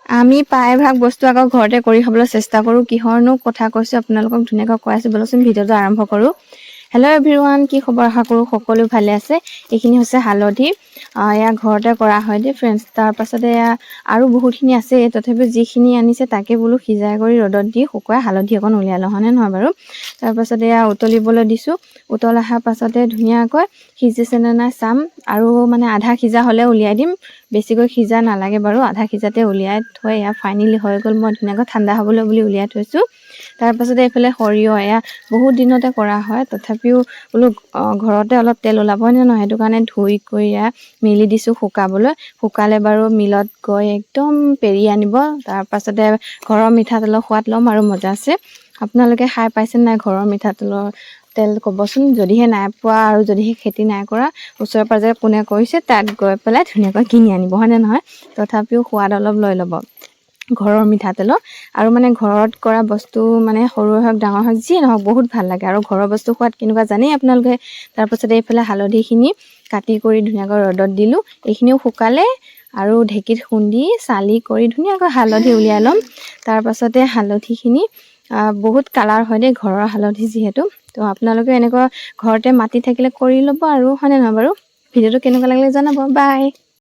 আমি প্ৰায়ভাগ বস্তু আকৌ ঘৰতে কৰি খাবলৈ চেষ্টা কৰোঁ। কিহৰনো কথা কৈছোঁ, আপোনালোকক ধুনীয়াকৈ কৈ আছোঁ। ব'লকচোন, ভিডিঅ'টো আৰম্ভ কৰোঁ। হেল্ল' এভৰিৱান, কি খবৰ? আশা কৰোঁ সকলো ভালে আছে। এইখিনি হৈছে হালধি। এয়া ঘৰতে কৰা হয় দেই ফ্ৰেণ্ডছ। তাৰপাছতে এয়া আৰু বহুতখিনি আছে, তথাপিও যিখিনি আনিছে তাকে বোলো সিজাই কৰি ৰ'দত দি শুকুৱাই হালধি অকণ উলিয়াই লওঁ, হয়নে নহয় বাৰু? তাৰপাছতে এয়া উতলিবলৈ দিছোঁ। উতল অহাৰ পাছতে ধুনীয়াকৈ সিজিছেনে নাই চাম আৰু মানে আধা সিজা হ'লে উলিয়াই দিম। বেছিকৈ সিজা নালাগে বাৰু, আধা সিজাতে উলিয়াই থৈ এয়া ফাইনেলি হৈ গ'ল। মই ধুনীয়াকৈ ঠাণ্ডা হ'বলৈ বুলি উলিয়াই থৈছোঁ। তাৰপাছতে এইফালে সৰিয়হ, এয়া বহুত দিনতে কৰা হয়, তথাপিও বোলো ঘৰতে অলপ তেল ওলাব নে নহয়, সেইটো কাৰণে ধুই কৰি এয়া মেলি দিছোঁ শুকাবলৈ। শুকালে বাৰু মিলত গৈ একদম পেৰি আনিব। তাৰপাছতে ঘৰৰ মিঠাতেলৰ সোৱাদ ল'ম আৰু মজা আছে। আপোনালোকে খাই পাইছে নাই ঘৰৰ মিঠাতেলৰ তেল, ক'বচোন। যদিহে নাই পোৱা আৰু যদিহে খেতি নাই কৰা, ওচৰে পাঁজৰে কোনে কৰিছে তাত গৈ পেলাই ধুনীয়াকৈ কিনি আনিব, হয়নে নহয়? তথাপিও সোৱাদ অলপ লৈ ল'ব ঘৰৰ মিঠাতেলৰ। আৰু মানে ঘৰত কৰা বস্তু মানে সৰু হওক, ডাঙৰ হওক, যিয়ে নহওক, বহুত ভাল লাগে। আৰু ঘৰৰ বস্তু সোৱাদ কেনেকুৱা জানেই আপোনালোকে। তাৰপাছতে এইফালে হালধিখিনি কাটি কৰি ধুনীয়াকৈ ৰ'দত দিলোঁ। এইখিনিও শুকালে আৰু ঢেঁকীত খুন্দি চালি কৰি ধুনীয়াকৈ হালধি উলিয়াই ল'ম। তাৰপাছতে হালধিখিনি বহুত কালাৰ হয় দেই, ঘৰৰ হালধি যিহেতু। তো আপোনালোকে এনেকুৱা ঘৰতে মাটি থাকিলে কৰি ল'ব আৰু, হয়নে নহয় বাৰু? ভিডিঅ'টো কেনেকুৱা লাগিলে জনাব। বাই।